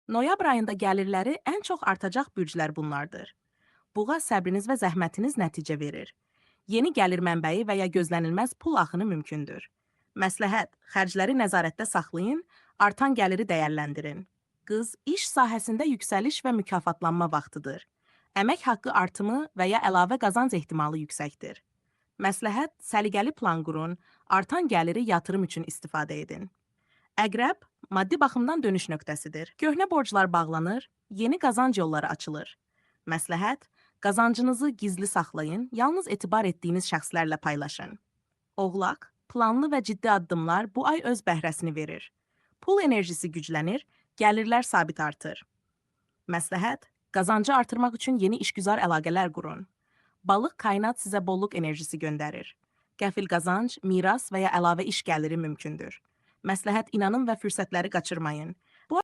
Noyabr ayında gəlirləri ən çox artacaq bürclər bunlardır. Buğa səbriniz və zəhmətiniz nəticə verir. Yeni gəlir mənbəyi və ya gözlənilməz pul axını mümkündür. Məsləhət: xərcləri nəzarətdə saxlayın, artan gəliri dəyərləndirin. Qız, iş sahəsində yüksəliş və mükafatlanma vaxtıdır. Əmək haqqı artımı və ya əlavə qazanc ehtimalı yüksəkdir. Məsləhət: səliqəli plan qurun, artan gəliri yatırım üçün istifadə edin. Əqrəb, maddi baxımdan dönüş nöqtəsidir. Köhnə borclar bağlanır, yeni qazanc yolları açılır. Məsləhət: qazancınızı gizli saxlayın, yalnız etibar etdiyiniz şəxslərlə paylaşın. Oğlaq, planlı və ciddi addımlar bu ay öz bəhrəsini verir. Pul enerjisi güclənir, gəlirlər sabit artır. Məsləhət: qazancı artırmaq üçün yeni işgüzar əlaqələr qurun. Balıq, kainat sizə bolluq enerjisi göndərir. Qəfil qazanc, miras və ya əlavə iş gəliri mümkündür. Məsləhət: inanın və fürsətləri qaçırmayın.